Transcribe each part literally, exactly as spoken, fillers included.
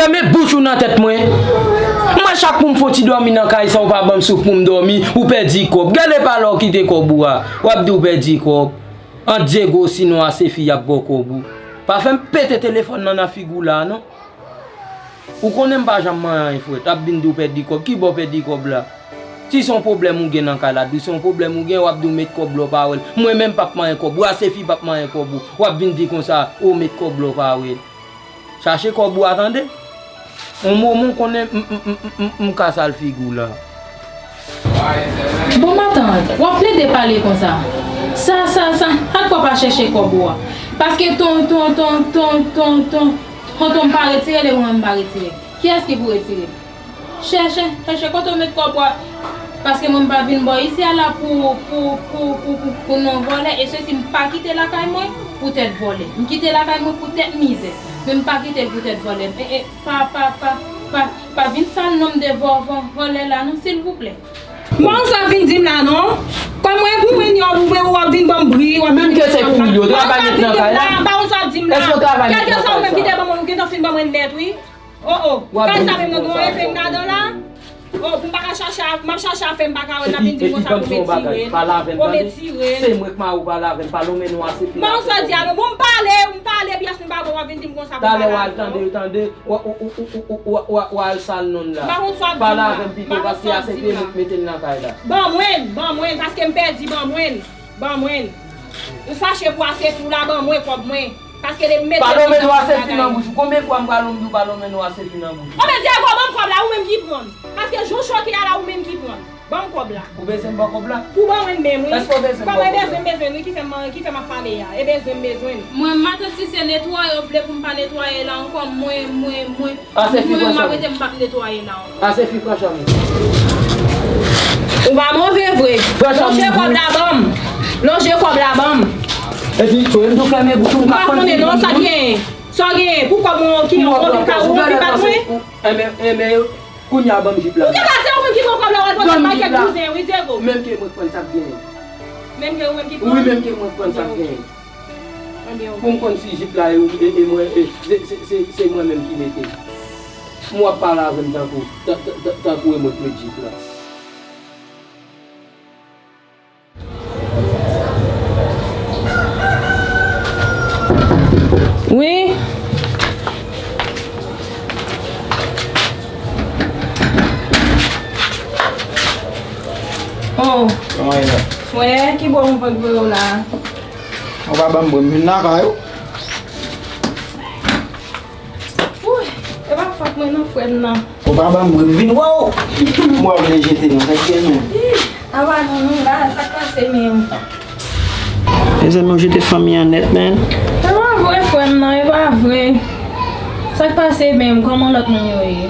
Fèmen bouch ou nan tèt mwen. Mwen chak kou m fon ti dòmi nan kay sa ou pa ban m souf pou m dòmi, ou pèdi kòb. Gade pa lè w kite kòb ou a. W ap di w pèdi kòb. Ant Diego sinon a se fi y ap ba w kòb ou. Pa fè m pete telefòn nan nan figi w la non. Ou konnen m pa janm manyen anyen frèt. Ap vin di w pèdi kòb. Ki bò pèdi kòb la? Si se yon pwoblèm ou gen nan kay la, di w se yon pwoblèm ou gen, w ap di w met kòb la w pa wè l. Mwen menm p ap manyen kòb ou, a se fi p ap manyen kòb ou. W ap vin di konsa, ou met kòb la w pa wè l. Chache kòb ou a tande. On moman w konnen m, m, m, m, m, m kase al figi w la. Bon matant, w ap plede pale konsa. Sa, sa, sa, ak w pa chèche kòb ou a. Paske ton, ton, ton, ton, ton, ton, tonton m pa retire l e mwen menm m pa retire l. Kiyès ki pou retire l? Chèche, chèche kote w met kòb ou a. Paske mwen m pa vin bò isi a la pou, pou, pou, pou, pou, pou non vòlè. E sesi m pa kite lakay mwen poutèt vòlè. M kite lakay mwen poutèt mizè. Men m pa kite l poutèt vòlè. E, e, pa, pa, pa, pa, pa vin sal non m de vò, vò, vòlè la non, silvouplè. Bon, sa w vin di m la non. Kòm mwen pou mwen ni w, ou, ou ap vin ban m bri, w ap vin. Menm ke se kouri yo, travay nèt nan kay la. Ba, ou sa w di m la. Èske w travay nèt nan kay sa? Kèlkeswa ou menm ki te ban mwen, ou gentan fin ban mwen nèt, wi. O, o. Kay sa menm nan gen yon epeng ladan la. O, pou m pa ka chache a, m ap chache afè m pa ka wè l, n ap vin di m konsa pou m retire l. Pou m retire l. Se mwen k mari w, pale avè m, pale w men non a se fi. Bon, sa w di a non. Bon, m pale, m pale, pyès m pa bon, w ap vin di m konsa pou m pale avè w. Talè w al tande, tande. Ou, ou, ou, ou, ou, ou, ou al sal non la. M pa konn sa w ap di m la. Pale avè m pito, paske a se fi mwen k mete l nan kay la. Ban mwen l, ban mwen l, paske m pèdi, ban mwen l, ban mwen l. Ou fache pou a se fi w la, ban mwen kòb mwen. Paske depi m mete fi nan bouch bagay. Pale w men non a se fi nan bouch ou. Konbyen fwa m pale w m di w pale w men non a se fi nan bouch ou? Anben, Diego, ban m kòb la, ou menm ki pran l. Paske jan w choke a la, ou menm ki pran l. Ban m kòb la. Ou bezwen m ba w kòb la? Pou ban mwen menm, wi. Èske w bezwen m ba w kòb la? Kòm e bezwen m bezwen, wi, ki fè m, ki fè m ap pale a. E bezwen m bezwen. Mwen, matant, si se netwaye w vle pou m pa netwaye la ankò, mwen, mwen, mwen, mwen, m ap rete, m p ap netwaye la ankò. Ase fi pran chanm. Ou pa move vre. Lonje kòb la ban m. Lonje kòb la ban m. Epi, tou, m tou fèmen bouch ou, m pa konn non, sa genyen. Sa genyen? Pou kòb mwen ki yon konpli ka ou konpli bat mwen? Enben, enben, kounye a ban m jip la. Ou te pase ou menm ki pran kòb la, w al pote bay kèk douzen, wi, Diego. Menm ke mwen k pran sa k genyen. Menm ke ou menm ki pran? Wi, menm ke mwen k pran sa k genyen. Pou m konn si jip la e, e, e mwen, e, se, se, se, se mwen menm ki mete l. M w ap pale avè m tankou, tan, tan, tan, tankou e mwen k met jip la. Wi. Oh. Kòman ye la? Frè, ki bò m pot voye w la? Ou pa ban m bri, m vin lakay ou. Wouy, e pa fòt mwen non, frè m nan. Ou pa ban m bri, m vin wè w. M wè w vle jete non, sa k gen menm? Ih, apa non, nou la, sa k pase menm? Mezanmi, ou jete fanmi an nèt, man. E pa vre, frè m nan, e pa vre. Sa k pase menm? Kòman lòt moun yo ye?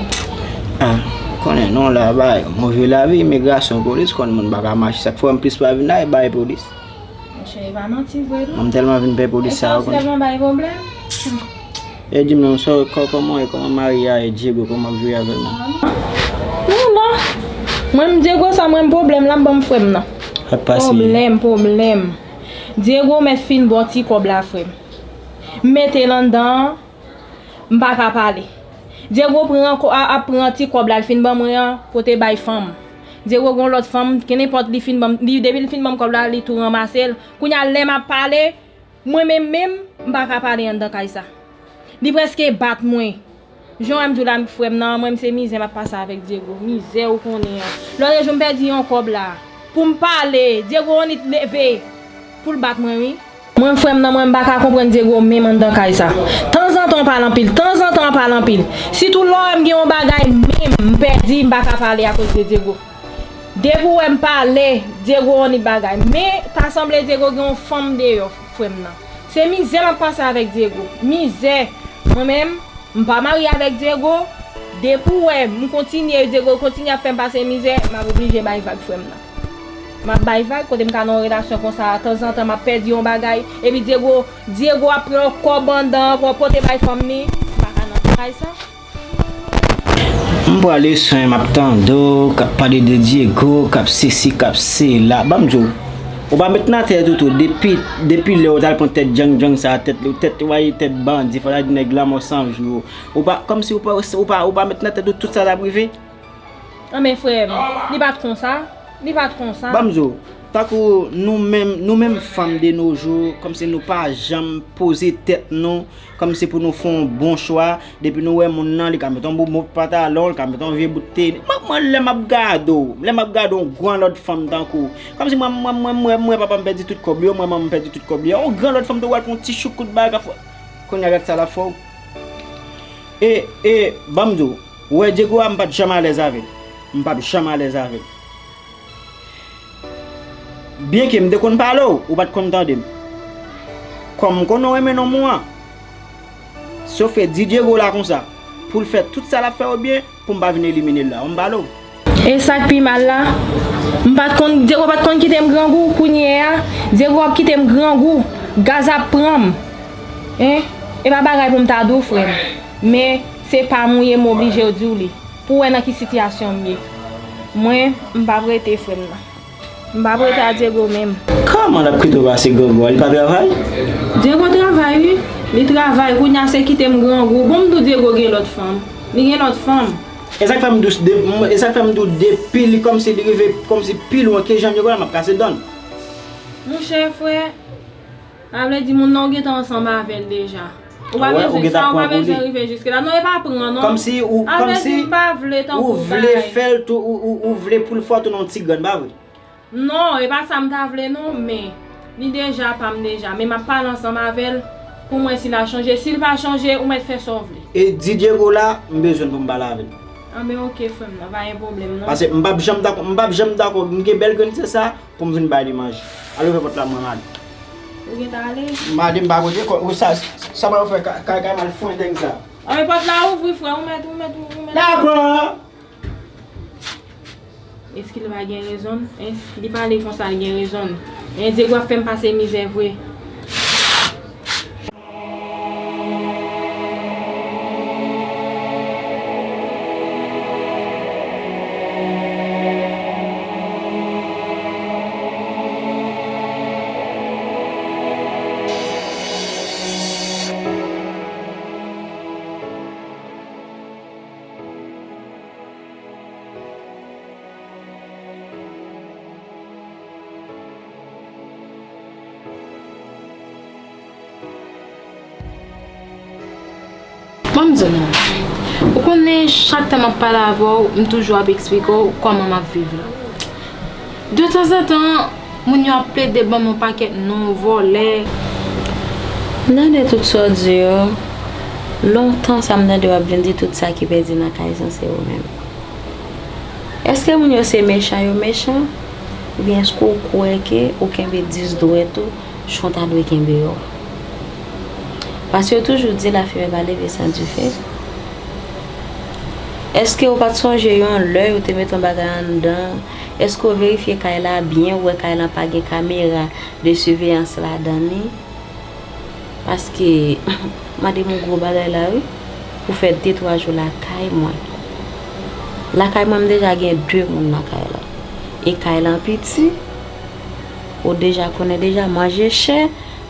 Ah, konnen non, la, bay, move lavi, imigrasyon, polis, konn moun pa ka mache. Sa k fè m plis pa vin la, e bay polis. Monchè, e pa manti vre non. Mwen m tèlman vin pè polis sa yo konn. Tèlman bay pwoblèm. E di m non, sa, kò-, kòman w ye, kòman mari a ye, Diego, kòman w ap jwe avè l menm? Nou la. Mwen m Diego sa, mwen m pwoblèm la, m ban m frè m nan. Ap pase. Pwoblèm, pwoblèm. Diego mèt fin ba w ti kòb la, frè m. M mete l anndan an. M pa ka pale. Diego pran kò-, a, ap pran ti kòb la l fin ban mwen an, pote bay fanm. Diego gon lòt fanm, kenenpòt li fin ban m, li, depi l fin ban m kòb la, li tou ranmase l. Kounye a lè m ap pale, mwen menm menm, m pa ka pale anndan kay sa. Li prèske bat mwen. Jan w wè m di w la, frè m nan, mwen m se mizè m ap pase avèk Diego. Mizè ou konnen an. Lòt jou m pèdi yon kòb la. Pou m pale, Diego Onit leve pou l bat mwen, wi. Mwen, frè m nan, mwen, m pa ka konprann Diego menm anndan kay sa. Tanzantan w pale anpil, tanzantan w pale anpil. Sitou lè w wè m gen yon bagay menm, m pèdi, m pa ka pale akoz de Diego. Depi w wè m pale, Diego Onit bagay. Men, ta sanble Diego gen yon fanm deyò, frè m nan. Se mizè m ap pase avèk Diego. Mizè. Mwen menm, M pa marye avèk Diego. Depi w wè m kontinye, Diego kontinye ap fè m pase mizè, m ap oblije bay vag frè m nan. M ap bay vag, kote m ka nan yon relasyon konsa, tanzantan m ap pèdi yon bagay, epi Diego, Diego ap pran kòb anndan ankò, pote bay fanm li, m pa ka nan bagay sa. M pran leson, m ap tande w, k ap pale de Diego, k ap sesi, k ap sela. Ban m di w, Ou pa met nan tèt ou tou, depi, depi lè ou t al pran tèt djang djang sa, tèt, tèt, ou pa tèt bandi, fò ta di nèg lanmò san jou. Ou pa, kòmsi ou pa, ou pa, ou pa met nan tèt ou tout sa t ap rive? Anben frè m, li pa t konsa, li pa t konsa. Ban m di w, tankou nou menm, nou menm fanm de nos jours, kòmsi nou pa janm poze tèt nou, kòmsi pou nou fè yon bon chwa, depi nou wè moun nan, li ka met yon bout pantalon, li ka met yon vye bout tenis. Mwen, mwen, lè m ap gade w, lè m ap gade yon gran lòt fanm tankou w, kòmsi mwen, mwen, mwen, mwen, mwen, papa m pèdi tout kòb li, mwen, manman m pèdi tout kòb li. Yon gran lòt fanm tou, w al pran yon ti choukout bagay ka fè. Kounye a gad sa l ap fè w. E, e, ban m di w, ou wè Diego a, m pa t janm alèz avè l. M p ap janm alèz avè l. Byenke m te konn pale w, ou pa t konn tande m. Kòm m konnen w renmen nonm ou an, sofè di Diego la konsa, pou l fè tout sa l ap fè yo byen, pou m pa vin elimine l la. Ou m pale w. E sa k pi mal la, m pa t konn, Diego pa t konn kite m grangou, kounye a, Diego ap kite m grangou, gaz ap pran m. Hein? E pa bagay pou m ta di w, frè m. Men, se pa m ou ye, m oblije di w li. Pou w wè nan ki sitiyasyon m ye. Mwen, m p ap rete, frè m nan. M p ap rete a Diego menm. Kòman l ap kite w pase grangou a? Li pa travay? Diego travay, wi. Li travay. Kounye a se kite m grangou. Bon, m di w Diego gen lòt fanm. Li gen lòt fanm. E sa k fè m di w, de- m- e sa k fè m di w depi li kòmsi li rive kòmsi pi lwen ke jan m ye kounye a, m ap kase dan l. Monchè, frè, sa vle di moun nan ou gentan ansanm avè l deja. Ou pa Wè, ou bezwen gentan sa, ou pa pran pou bezwen li. Rive jiske la. Non, e pa pran, non. Kòmsi ou, Sa vle di kòmsi m pa vle tankou ou vle bagay. Fè l tou, ou, ou, ou vle pou l fè w tounen yon ti grann, pa vre? Non, e pa sa m ta vle, non, men li deja pa m deja. Men m ap pale ansanm avè l pou m wè si l a chanje. Si l pa chanje, ou mèt fè sa w vle. E di Diego la, m bezwen l pou m pale avè l. Anben, oke, frè m nan, pa gen pwoblèm, non. Paske m p ap janm dakò, m p ap janm dakò, m gen bèl grenn tè sa, pou m vin bay li manje. Al ouvè pòt la, mwen, m ale. Ou gentan ale? M ale, m pa kote, kò- ou sa, sa pa yo fè ka- kay kay mal fwendeng sa. Anben, pòt la ouvri, frè, ou mèt, ou mèt, ou mèt. Dakò! Èske li pa gen rezon l? Hein? Li pale konsa, li gen rezon l. Hein, Diego ap fè m pase mizè vre. Ban m di w non. Ou konnen chak tan m ap pale avè w, m toujou ap eksplike w kòman m ap viv la. De tanzantan, moun yo ap plede ban m yon pakèt non, vòlè. M tande tout sa w di yo. Lontan sa m tande w ap vin di tout sa ki pèdi nan kay san se ou menm. Èske moun yo se mechan yo mechan? Oubyen èske w kwè ke ou kenbe dis dwèt ou jan w ta dwe kenbe yo a? Paske yo toujou di la fimè pa leve san dife. Èske ou pa t sonje yon lè yo te mete yon bagay anndan? Èske w verifye kay la byen, ou wè kay lan pa gen kamera de siveyans ladan li? Paske, mande m yon gwo bagay la wi, pou fè de twa jou lakay mwen. Lakay mwen, m deja gen de moun nan kay la. E kay lan piti, ou deja konnen deja, manje chè,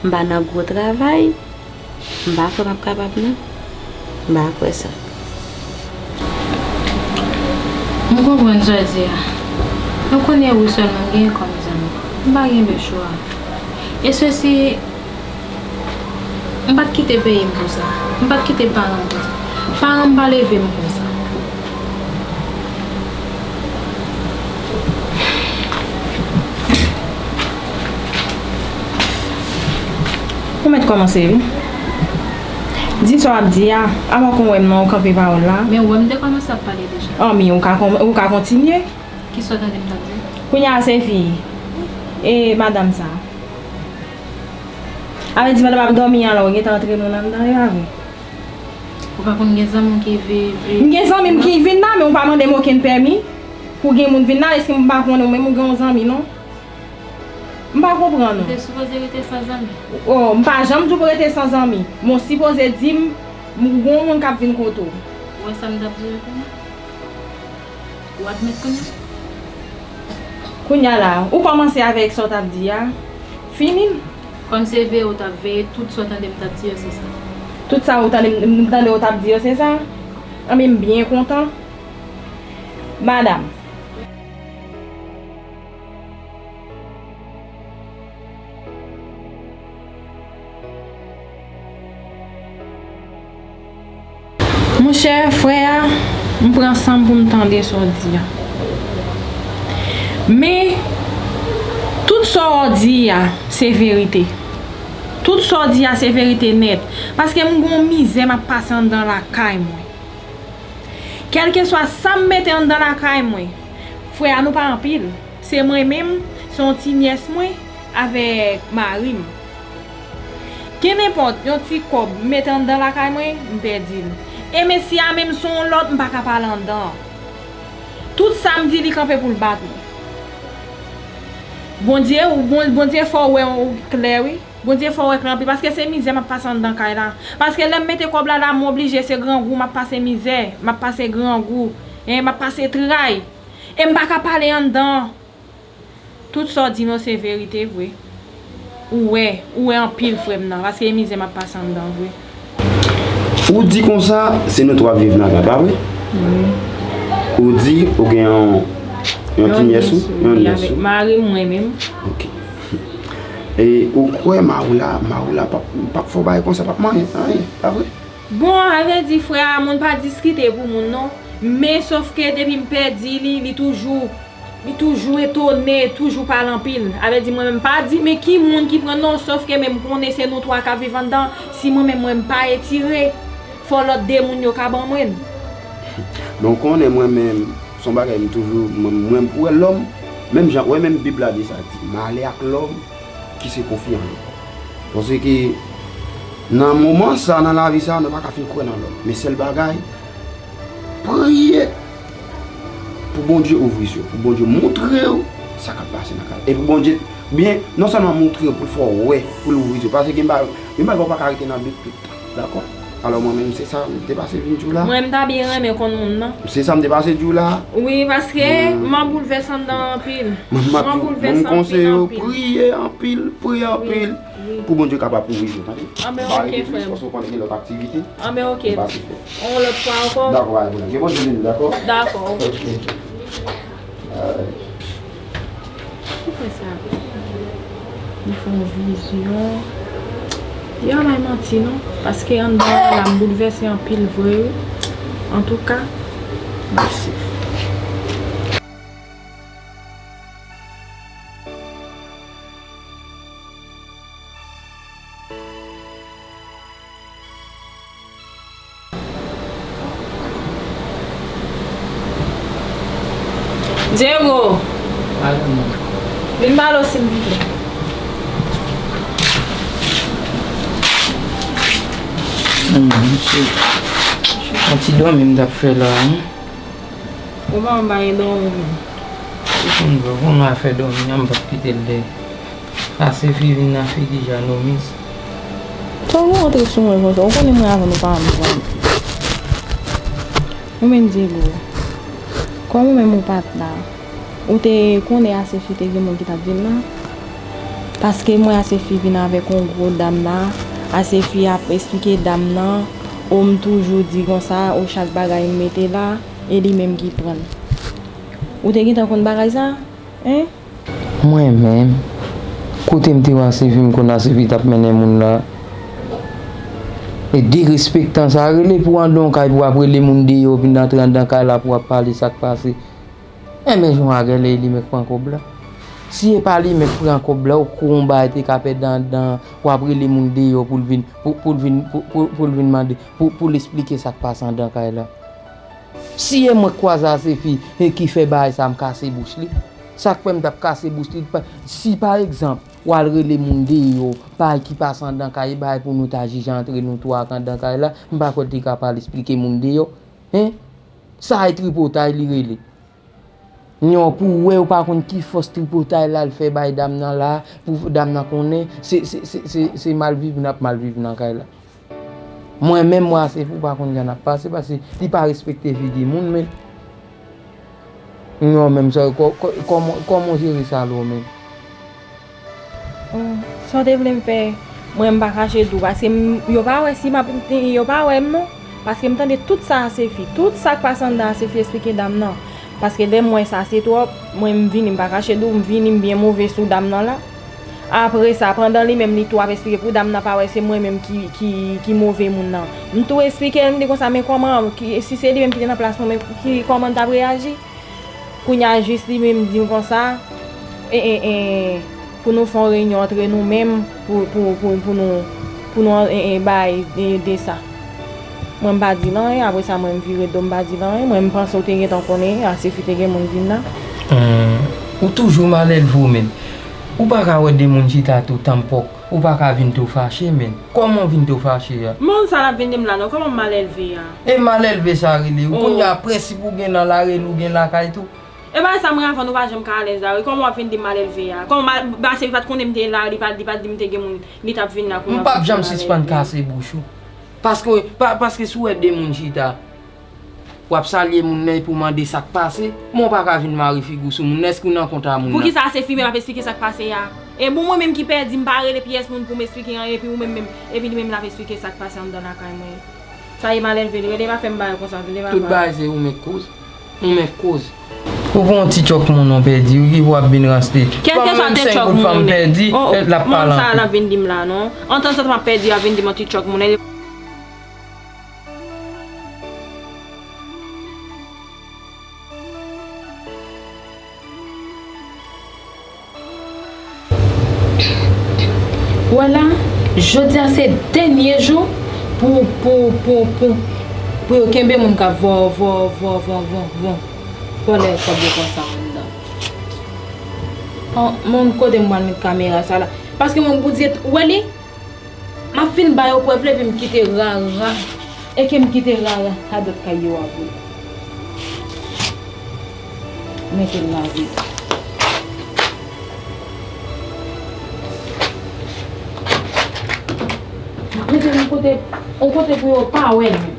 m pa nan gwo travay, m pa kwè m ap kapab non. M pa kwè sa. M konprann sa w di a. Mwen konnen ou sèlman m genyen kòm zanmi. M pa gen lòt chwa. E sesi, m pa t kite peyi m pou sa. M pa t kite paran m pou sa. Paran m pa leve m pou sa. Ou mèt kòmanse wi. Di sa w ap di a, avan ke w wè m nan, w kanpe pawòl la. Men ou wè m te kòmanse ap pale deja. Anben, ou ka kòm- ou ka kontinye. Kisa w tande m t ap di? Kounye a se fi, e madanm sa. Sa vle di pandan m ap dòmi an la, ou gentan antre moun anndan, e pa vre? Ou pa konn gen zanmi w ki vi- vi- M gen zanmi m ki vin la, men ou pa mande m okenn pèmi pou gen moun vin la, èske m pa konnen ou menm ou gen yon zanmi non? M pa konprann ou. Ou te sipoze rete san zanmi. Oh, m pa janm di w pou rete san zanmi. Men w sipoze di m, m gen yon moun k ap vin kote w. Ou wè sa m t ap di w kounye a? Ou admèt kounye a? Kounye a la, ou kòmanse avèk sa w t ap di a. Fini l. Kòm se veye ou t ap veye, tout sa w tande m t ap di yo, se sa. Tout sa ou tande m, m tande ou t ap di yo, se sa? Anben, m byen kontan. Madanm. Monchè, frè a, m pran san m pou m tande sa w di a. Men, tout sa w di a, se verite. Tout sa w di a, se verite nèt. Paske m gon mizè m ap pase anndan lakay mwen. Kèlkeswa sa m mete anndan lakay mwen, frè a, nou pa anpil. Se mwen menm, se yon ti nyès mwen avèk mari m. Kenenpòt yon ti kòb m mete anndan lakay mwen, m pèdi l. E mesye a menm se yon lòt, m pa ka pale anndan. Tout sa m di, li kanpe pou l bat mwen. Bondye, ou, Bon-, Bondye fè w wè w klè, wi. Bondye fè w wè klè anpil, paske se mizè m ap pase anndan kay la. Paske lè m mete kòb la la, m oblije, se grangou m ap pase mizè, m ap pase grangou, en, m ap pase tray. E m pa ka pale anndan. Tout sa w di m yo se verite vre. Ou wè, ou wè anpil frè m nan, paske e mizè m ap pase anndan vre. Ou di konsa, se nou t w ap viv nan kay, pa vre? Wi. Ou di ou gen yon, yon ti nyès ou, yon nyès ou. Avèk mari m, mwen menm. Ok. E ou kwè mari w la, mari w la p ap, p ap fè w bagay konsa, p ap manyen, anyen, pa vre? Bon, a vre di, frè a, moun pa diskite pou moun, non. Men, sòf ke depi m pèdi li, li toujou, li toujou etone, toujou pale anpil. A vre di, mwen menm, m pa di, men ki moun ki pran, non, sòf ke men m konnen se nou twa k ap viv anndan. Si mwen menm, mwen, m pa etire, fò lòt de moun yo ka ban mwen l. Men w konnen, mwen menm, se yon bagay m toujou, mwen, mwen, pou wè lòm, menm jan, wè menm Bib la di sa, di, malè ak lòm ki se konfi an li. Paske nan moman sa, nan lavi sa, nou pa ka fin kwè nan lòm. Men sèl bagay, priye pou Bondye ouvri zye w, pou Bondye montre w sa k ap pase nan kay. E pou Bondye, byen, non sèlman montre w, pou l fè w wè, pou l ouvri zye w. Paske gen bagay, gen bagay ou pa ka rete nan dout tout tan. Dakò? Alò, mwen menm, se sa m te pase vin di w la. Mwen, m ta byen renmen konn moun nan. Se sa m te pase di w la. Wi, paske m ap boulvèse anndan anpil. Mwen, m ap di w, moun konseye w, priye anpil, priye anpil. Wi. Pou Bondye kapab ouvri zye w, tande. Anben, ok, frè m. Paske ou konnen gen lòt aktivite. Anben, ok. Yon lòt fwa ankò. Dakò, pa gen pwoblèm. Ke Bondye beni w, dakò? Dakò, ok. Ok. Alright. Ki fè sa? Li fè yon vizyon. Li pa bay manti, non. Paske anndan an la, m boulvèse anpil vre, wi. Antouka, mèsi. Diego! Vin pale w, silvouplè. Yon ti dòmi m t ap fè la, wi. Ou pa anba yon dòmi menm. Ou konn, ou konn afè dòmi an, m p ap kite l dèyè. Asefi vin nan figi Janomis. Sa w antre sou mwen konsa? Ou konnen mwen avè w nou pa ansanm. Ou menm Diego, kòm ou menm ou pa t la, ou te konnen Asefi te gen moun ki t ap vin la? Paske m wè Asefi vin avèk yon gwo dam la, Asefi ap esplike dam nan, o m toujou di konsa, o chak bagay m mete la, e li menm ki pran l. Ou te gentan konn bagay sa? Hein? Mwen menm, kote m te wè Asefi, m konn Asefi t ap mennen moun la. E derespektan sa rele pou andan yon kay pou w ap rele moun deyò, vin antre andan kay la pou w ap pale sa k pase. Enben, jan w a gade li menm k pran kòb la. Si e pa li menm k pran kòb la, ou kou yon bagay te ka pèdi andan, w ap rele moun deyò pou l vin, pou, pou l vin, pou, pou, pou l vin mande, pou, pou l esplike sa k pase andan kay la. Si e mwen k kwaze Asefi, e ki fè bagay sa, m kase bouch li. Sa k fè m t ap kase bouch li, pa, si pa egzanp, w al rele moun deyò, bagay ki pase andan kay, e bagay pou nou ta jije antre nou twa ak andan kay la, m pa kwè l te ka pale esplike moun deyò. Hein? Sa e tripotay li rele. Non, pou w wè, ou pa konn ki fòs tripotay la l fè bay dam nan la, pou dam nan konnen, se, se, se, se, se malviv n ap malviv nan kay la. Mwen menm, mwen Asefi, ou pa konn jan n ap pase, paske li pa respekte figi moun, men. Non, menm sa, kò-, kò-, kòman, kòman w jere sa la w menm? Oh, sa w te vle m fè? Mwen, m pa kache di w, paske m, yo pa wè si m ap, yo pa wè m non. Paske m tande tout sa Asefi, tout sa k pase anndan Asefi esplike dam nan. Paske lè m wè sa se twòp, mwen m vini, m pa kache di w, m vini, m byen move sou dam nan la. Apre sa, pandan li menm li tou ap esplike pou dam nan pa wè se mwen menm ki, ki, ki move moun nan. M tou esplike l, m di konsa, men kòman, ki, si se li menm ki te nan plas mwen, men ki, kòman l t ap reyaji? Kounye a jis li menm di m konsa, e, e, e, pou nou fè yon reyinyon antre nou menm, pou, pou, pou, pou nou, pou nou, e, e, bay, e, de sa. Mwen m pa di l anyen, apre sa mwen m vire do m pa di l anyen, mwen m panse w te gentan konnen, Asefi te gen moun vin la. Hmm, ou toujou malelve ou menm. Ou pa ka wè de moun chita tou tanpòk, ou pa ka vin tou fache menm. Kòman w vin tou fache a? Moun sa l ap vin di m la non, kòman m malelve a? E malelve sa rele, ou kounye a prensip ou gen nan lareli ou gen lakay tou. E bagay sa mwen avè w nou pa janm ka alèz la wi, kòman w ap vin di m malelve a? Kòman mal, Asefi pa t konnen m te la, li pa, li pa t di m te gen moun, li t ap vin la kounye a. M p ap janm sispann kase bouch ou. Paske, pa, paske si w wè de moun chita, w ap salye moun nan epi w mande sa k pase, men w pa ka vin mare figi w sou moun nan, èske w nan kont a moun nan? Poukisa Asefi menm ap esplike sa k pase a? E bon mwen menm ki pèdi, m pa rele pyès moun pou m esplike anyen, epi ou menm menm, epi li menm l ap esplike sa k pase anndan lakay mwen. Sa e malelve l rele, pa fè m bagay konsa, vle pa. Tout bagay se ou menm k koz. Ou menm k koz. Ou pran yon ti tchòk moun ou pèdi, ou ki pou ap vin ranse. Kèlkeswa te tchòk moun ou pèdi, oh, oh, l ap pale anpil. Sa l ap vin di m la non. Antanzantan m ap pèdi, l ap vin di m yon ti tchòk moun. Ou wè la, jodi a se dènye jou pou, pou, pou, pou, pou yo kenbe moun k ap vò, vò, vò, vò, vò, vò, vòlè kòb yo konsa anndan. An, moun kote m pral met kamera sa la? Paske mwen pou di, ou wè li? M ap fin ba yo prèv la epi m kite rara. Eke m kite rara a dòt kay yo a vre. Mete l la vre. M ap mete l yon kote, yon kote pou yo pa wè l menm.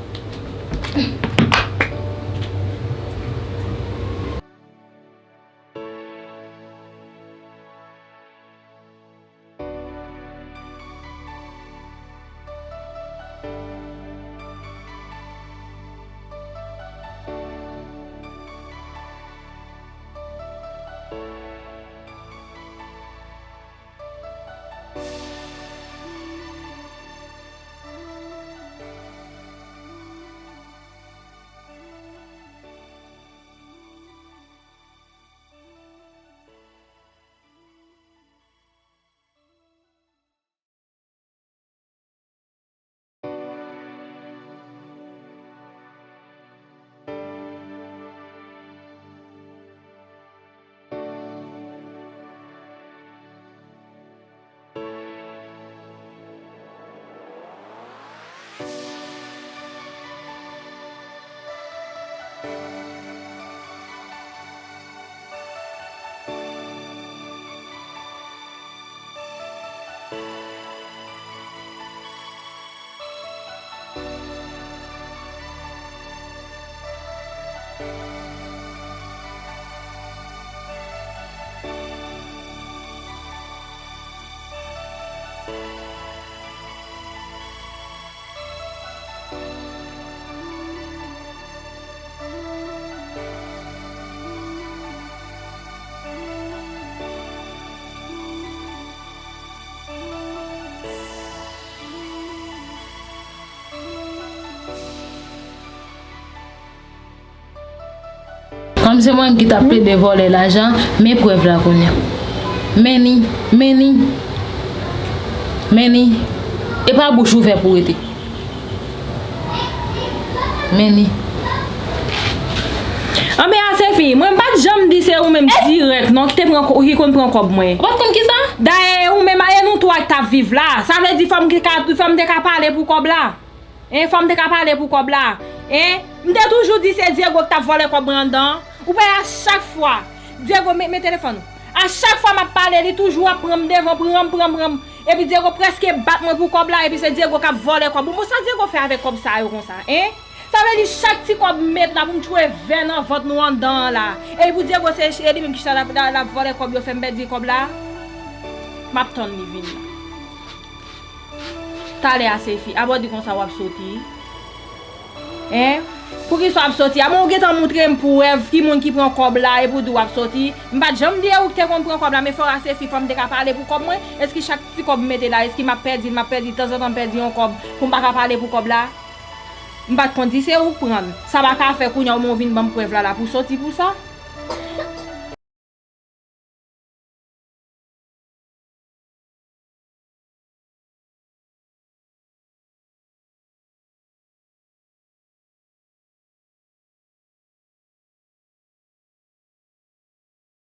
Kòm se mwen ki t ap plede vòlè lajan, men prèv la kounye a. Men li, men li, men li. E pa bouch ouvè pou rete. Men li. Anben, Asefi, mwen m pa t janm di se ou menm dirèk non ki te pran kò-, ki konn pran kòb mwen. Ou pa t konn kisa? Dayè, e ou menm, e nou twa ki t ap viv la. Sa vle di fò m te ka, fò m te ka pale pou kòb la. Hein, fò m te ka pale pou kòb la. Hein, m te toujou di se Diego ki t ap vòlè kòb mwen anndan. Ou wè a chak fwa, Diego, men, men telefòn ou. A chak fwa m ap pale, li toujou ap pran m devan, pran m, pran m, pran m. Epi Diego prèske bat mwen pou kòb la, epi se Diego k ap vòlè kòb mwen. Bon, sa Diego fè avèk kòb sa yo konsa, hein? Sa Sa vle di chak ti kòb m met la pou m tchwe vè nan vant nou anndan an la. E pou Diego se e li menm ki chita l ap, l ap vòlè kòb yo fè m pèdi kòb la. M ap tann li vin la. Talè a Sefi, a bò di konsa w ap soti. Hein? Poukisa w ap soti a? Men w gentan moutre m pou wè ki moun ki pran kòb la e pou di w ap soti. M pa t janm di e ou ki te konn pran kòb la, men fò a Sefi fò m te ka pale pou kòb mwen. Èske chak ti kòb m mete la, èske m ap pèdi l, m ap pèdi l, tanzantan m pèdi yon kòb pou m pa ka pale pou kòb la? M pa t konn di se ou k pran l. Sa pa ka fè kounye a w men w vin ban m prèv la la pou soti pou sa.